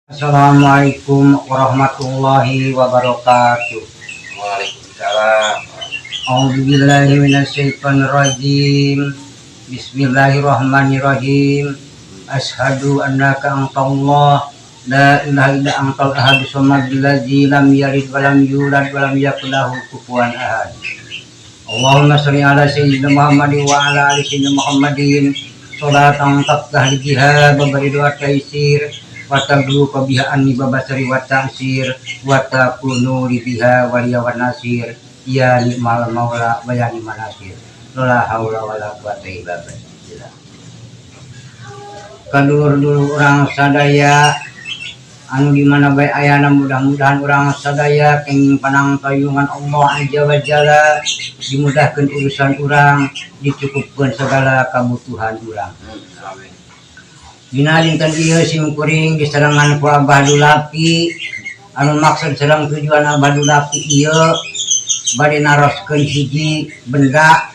Assalamualaikum warahmatullahi wabarakatuh. Waalaikumsalam. A'udzubillahi minasyaitonirrajim. Bismillahirrahmanirrahim. Asyhadu annaka antallah la ilaha illa antal ahadu samad allazi lam yalid wa lam yulad wa lam yakul lahu kufuwan ahad. Allahumma shalli ala sayyidina Muhammadin wa ala ali sayyidina Muhammadin salatan taftah biha babari wa taysir wa taglu biha anni babasari wa ta'sir wa takunu li biha waliya wa nasir ya ni'mal maula wa ya ni'mal nasir, la haula wala quwata illa billah. Kadulur-dulur urang sadaya anu di mana bae ayana, mudah-mudahan urang sadaya kenging panangtayungan Allah Azza wa Jalla, dimudahkan urusan urang, dicukupkan segala kebutuhan urang. Amin. Dina dinten ieu sim kuring disarengan ku Abah Dulapi, anu maksud sareng tujuan Abah Dulapi ieu bade naroskeun hiji benda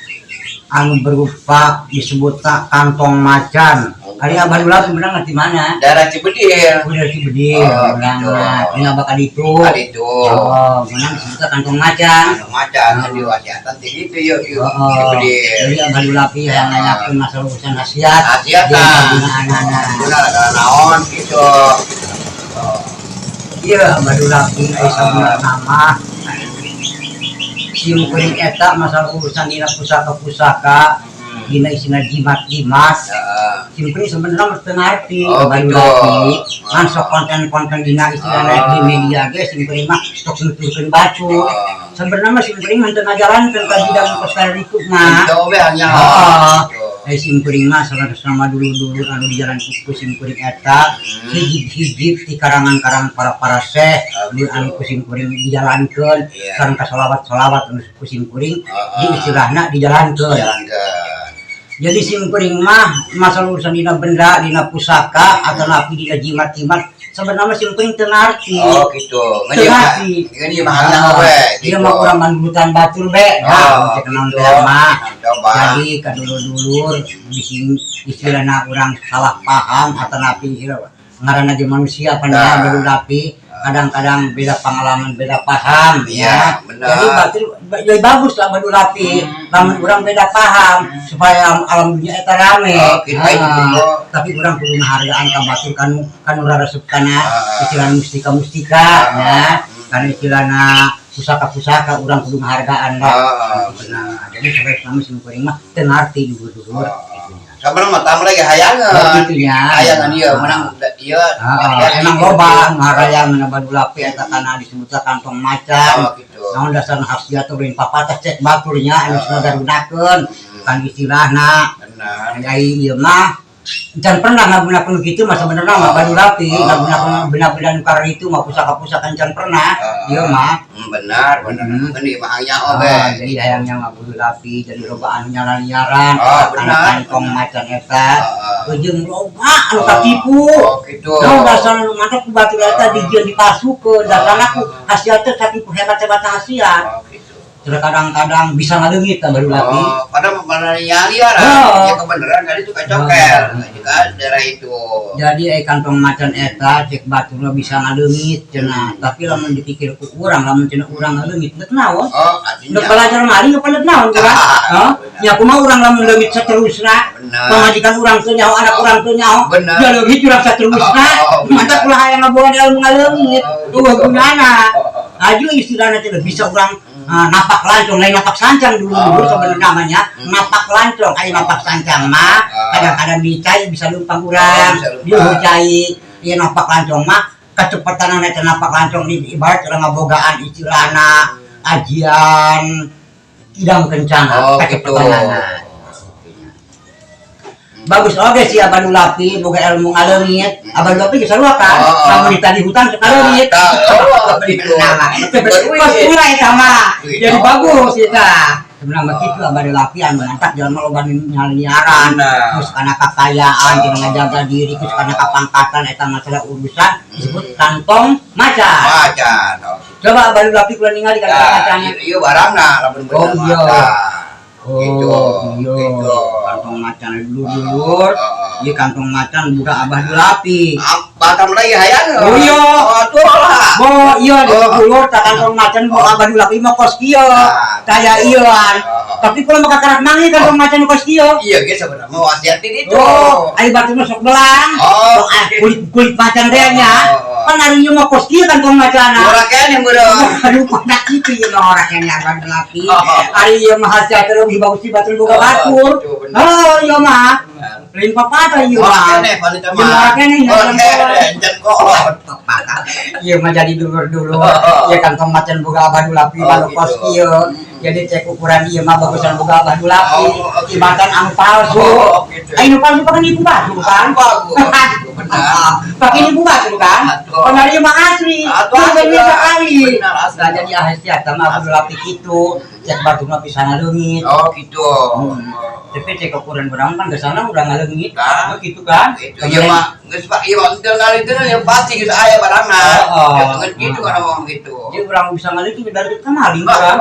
anu berupa disebutna kantong macan. Ari Abah Dulapi menang di mana? Daerah Cibedil. Udah Cibedil, Oh, menang. gitu. Ini abah kaditu. Kali itu. Oh, menang disebutna kantong macan. Kantong macan di wasiatan ti itu yuk yuk Oh, Cibedil. jadi Abah Dulapi yang nanyakeun masalah urusan khasiat. Khasiat, Jeung nah. kagunaanana. Guna lah naon gitu. Oh. Iya, Abah Dulapi aya sabenerna mah sim kuring eta masalah urusan dina pusaka-pusaka, dina isina jimat-jimat. Sim kuring sebenarnya mah teu ngarti. Oh, Abah gitu. Dulapi ngan sok konten-konten dina istilahna di media ge sim kuring mah sok nuturkeun batur. Sebenarnya mah sim kuring mah teu ngajalankeun ka bidang kos itu mah. Itu we hanya. Oh. Gitu. Eh, sim kuring mah sama dulu-dulu anu di jalan ku sim kuring eta hiji-hiji di karangan-karangan para para syekh anu ku sim kuring dijalankeun sareng ka sholawat-sholawat anu ku sim kuring di istilahna dijalankeun. Jalankeun. Jadi sim kuring mah masalah urusan dina benda, dina pusaka atau napi dina jimat-jimat, sebenarnya sim kuring teu ngarti. Oh, gitu. Teu ngarti. Ngan ieu mah hanya we. Ieu mah urang manurutan batur be. Oh, Nah, cek naon gitu. teh mah. Coba. Jadi kadulur-dulur di sini istilahna urang salah paham atau napi ngaranna ge manusia pan Nah. baru napi kadang-kadang beda pengalaman, beda paham, Iya, ya. Benar. Jadi batur jadi bagus lah badu rapi, lamun urang beda paham supaya alam dunia eta rame. Oh, gitu, Ah, gitu. Tapi urang kudu ngahargaan ka batur kanu kanu raresep kana istilah mustika-mustika ya, kana istilahna pusaka-pusaka, urang kudu ngahargaan lah. Benar. Nah, jadi sampai selama sim kuring mah teu ngarti dulur-dulur Oh. gitu nya. Sabar mah tambah lagi hayangan. Oh, gitu nya. Hayangan ieu menang ieu. Ah, emang loba ngaraya badu lapi eta kana disebutna kantong macan. Oh, gitu. Naon dasar khasiat lain papatah cek baturnya anu gunakeun kan istilahna. Ai ieu mah can pernah ngagunakeun kitu mah, sebenarnya mah badu rapi ngagunakeun benda-benda nu itu mah, pusaka-pusaka can pernah ieu mah. Benar, benar. Kan ieu mah hanya oge. Ah, jadi hayangnya mah badu rapi jadi loba anu nyaran-nyaran kana kantong macan eta jeung loba anu katipu. Oh, gitu. Nah, dasar nu mantap ku batur eta dijieun dipasukeun, dasarna ku khasiat teh sakitu hebat-hebat khasiat. Oh, gitu. Terus kadang-kadang bisa ngaleungit baru lagi. Oh, padahal pada nyali ya, ya kebenaran kali itu kacokel, juga daerah itu. Jadi kantong macan eta cek baturna bisa ngaleungit cenah, tapi lamun dipikir ku urang, lamun cenah urang ngaleungit deuk naon? Oh, artinya. Deuk belajar maling apa deuk naon urang? Hah? Nya kumaha urang lamun leungit saterusna? Pamajikan urang teu nyaho, anak urang teu nyaho. Dia leungit urang saterusna. Oh, benar. Mantap ulah hayang ngaboga ilmu ngaleungit. Oh, Eueuh gitu. Gunana. Aju istilahna teh bisa urang napak lancong, lain napak sancang dulu dulu sebenarnya namanya napak lancong. Ayo, napak sancang mah kadang-kadang dicai bisa lumpang urang, Oh, bisa lumpang. Diuh cai. Ieu napak lancong mah kecepatan eta napak lancong di ibarat urang ngabogaan istilahna ajian kidang kencana Oh, gitu. kecepatanana. Bagus oge sih Abah Dulapi boga ilmu ngaleungit. Abah Dulapi geus sarua kan? Oh. Lamun ditadi hutan sok ngaleungit. Tah, oh, gitu. Nah, Berduit. pas pura eta mah. Duit. Jadi bagus eta. Sebenarnya mah kitu Abah Dulapi anu mantap jelema loba nyaliaran. Terus karena kekayaan, cenah ngajaga diri, terus karena kapangkatan eta masalah urusan disebut kantong macan. Macan. Oh. Coba Abah Dulapi kula ningali kantong Nah, macannya. Iya barangna lamun Oh, bener iya. mah. Oh, Gitu. iya. Gitu. Kantong macan dulur-dulur. Oh. Ieu kantong macan buka Abah Dulapi. Apa Batam lagi hayang. Oh, iya. Oh, tuh lah. Bo, iya di Oh. kulur tak kantong macan bo Abah Dulapi mah kos kieu. Ah, Kaya ieuan. Oh. Tapi kalau mah kakarak manggih kantong macan kos kieu. Iya, ge sebenarnya mau wasiatin itu. Oh, ai batu mah sok belang. Oh. Sok, ah, kulit kulit macan teh nya. Oh. Kan ari ieu mah kos kieu kantong macana. Murah kene meureun. Aduh, pada kitu ieu mah orang yang Abah Dulapi. Oh. Ari ieu mah hasil terus bagus sih batur boga Oh, batur. gitu, bener. Oh, ieu mah. Lain papatah ieu Murah mah. kene panita mah. Murah kene, Murah jangan kene, jangan kolot. Iya mah jadi dulur-dulur. Oh. Ya kantong macan boga Abah Dulapi Oh, baru gitu. kos kieu. Jadi cek ukuran ieu mah bagusan boga Abah Dulapi. Oh, oke. Tibatan anu palsu. Oh, gitu. Anu palsu pakai nipu batu kan? Bagus. Benar. Pakai nipu batu kan? Atuh. Padahal ieu mah asli. Atuh, Tuh asli. bisa kali. Benar, asli. Nah, jadi ahasiat sama Abah Dulapi kitu. Cek batu mah pisana leungit. Oh, gitu. Tapi cek ukuran urang kan ke sana udah ngaleungit. Kan. Oh, gitu kan? Itu iya mah geus Pak, iya mah teu kali teu yang pasti geus aya barangna. Oh. Ya geus gitu kan ngomong gitu. Jadi urang bisa ngaleungit dari kemaling kan.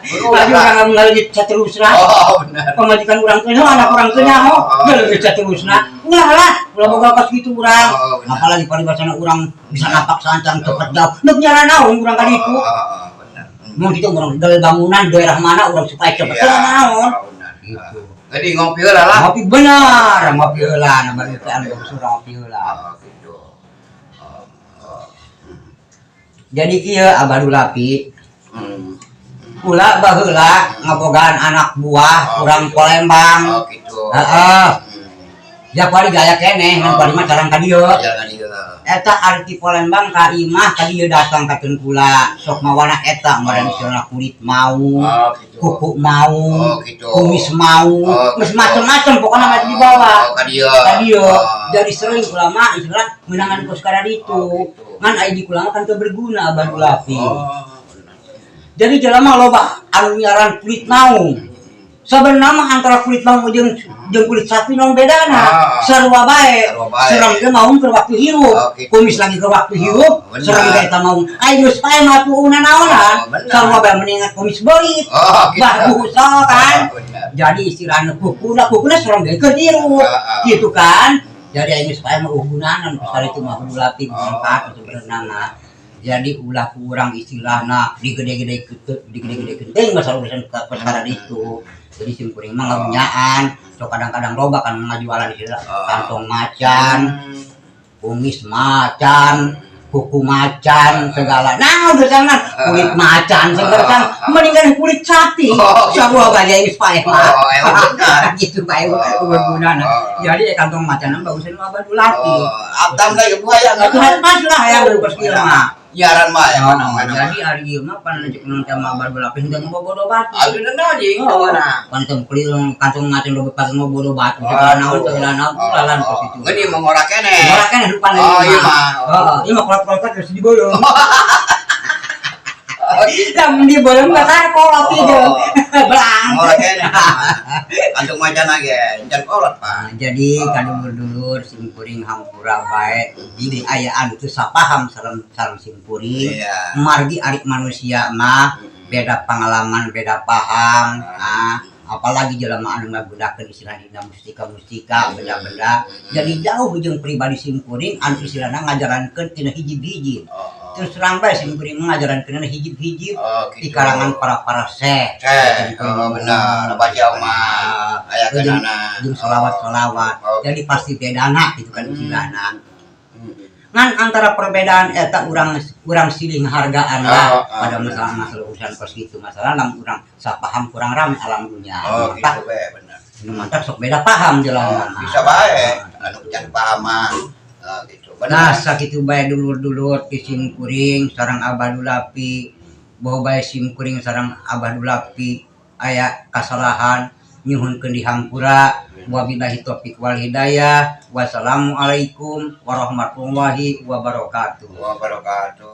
Berulang, Lagi urang ngaleungit saterusna. Oh, benar. Pamajikan urang teh anak urang teh nyaho, ngaleungit saterusna. Ulah lah, ulah boga kos kitu urang. Oh, benar. Apalagi paribasana urang bisa napak sancang cepet jauh. Neuk nyala naon urang ka ditu. Oh, oh, benar. Mun kitu urang dari bangunan daerah mana urang supaya cepet Iya. teh naon. Oh, benar. Gitu. Jadi ngopi heula lah. Ngopi benar, ngopi heula, na balik teh anu bagus urang ngopi heula. Oh, gitu. Oh, oh. Jadi kieu Abah Dulapi, kula baheula ngabogaan anak buah Oh, urang gitu. Palembang. Oh, gitu. Heeh. Ya kuari gaya keneh, ngan kuari mah carang ka dieu. Jalan ieu. Eta ari ti Palembang ka imah ka dieu datang ka kula, sok mawana eta meureun istilahna kulit mau, Oh, gitu. kuku mau, Oh, gitu. kumis mau, Oh, geus gitu. macem-macem pokoknya mah dibawa. Oh, ka dieu. Ka dieu. Oh. Jadi sering kula mah istilah meunangan kos kada ditu. Oh, gitu. Ngan aya di kula mah kan teu berguna Abah Dulapi. Oh, benar. Jadi jelema loba anu nyaran kulit maung. Sebenarnya mah antara kulit maung jeung jeung kulit sapi naon bedana? Ah. Sarua bae. Sarua bae. Serem ge maung keur waktu hirup. Oh, gitu. Kumis lagi keur waktu hirup, Oh, benar. serem ge eta maung. Ai geus pae mah tuuna naonan. Oh, benar. Sarua bae mendingan kumis beurit. Oh, gitu. Bah busa kan. Oh, benar. Jadi istilahna kukuna kukuna serem ge keur hirup. Ah, ah. Gitu kan. Jadi aing geus pae mah gunana pasal itu mah kudu latih Oh. manfaat sebenarnya. Jadi ulah kurang istilahna digede-gede digede-gede teuing masalah urusan perkara itu. Jadi sim kuring mah ngagunyaan, so kadang-kadang loba kan ngajualan istilah Oh. kantong macan, kumis macan, kuku macan, segala. Nah, udah jangan kulit macan, segala mendingan kulit sapi. Oh, gitu. Sarua bae geus paeh mah. Oh, emang benar. Gitu bae Oh, berguna. oh. Jadi kantong macan bagusan mah Abah Dulapi. Oh, abtam lagi buaya Itu pas lah ya baru kieu mah. Nyaran mah ya. Oh, jadi ari ieu mah pan cek non sama Abah Dulapi henteu ngobodo batu. Aduh, nah, jeung Oh, mana. kantong kulit kantong macan loba pakai ngobodo batu. Segala naon segala naon lalan kos itu. Geuni mengora keneh. Ora kan lupa Oh, iya mah. Heeh, iya mah kolot-kolot terus dibolong. Oh, gitu. Lamun dibolong bakar kolot itu. Oh. Belang. Ngora keneh. Kantong macan lagi, jangan kolot, Pak. Nah, jadi kadulur-dulur simkuring hampura bae jadi aya anu teu sapaham sareng sareng simkuring. Iya. Margi ari manusia mah beda pengalaman, beda paham. Nah, apalagi jelema anu ngagunakeun istilah dina mustika-mustika, benda-benda. Jadi jauh jeung pribadi simkuring anu istilahna ngajarankeun tina hiji-hiji. Oh, Terus terang bae simkuring mah ngajarankeun hiji-hiji oh, di gitu. kalangan para para syekh. Syekh, oh benar, baca mah. Aya Jeung kenana. jeung solawat-solawat. Oh. Jadi pasti bedana gitu kan istilahna. Ngan antara perbedaan eta urang urang silih hargaan lah Oh, oh, pada benar. masalah-masalah urusan kos gitu masalah lam urang sapaham kurang rame alam dunia. Oh, Mantap, gitu be, benar. nu mantap sok beda paham Oh, jelema. bisa bae anu can paham mah. Oh, gitu. Nah, Benar. sakitu bae dulur-dulur ti simkuring sareng Abah Dulapi, bawa bae simkuring sareng Abah Dulapi aya kasalahan nyuhunkeun dihampura. Wabillahi taufik wal hidayah. Wassalamualaikum warahmatullahi wabarakatuh. Wabarakatuh.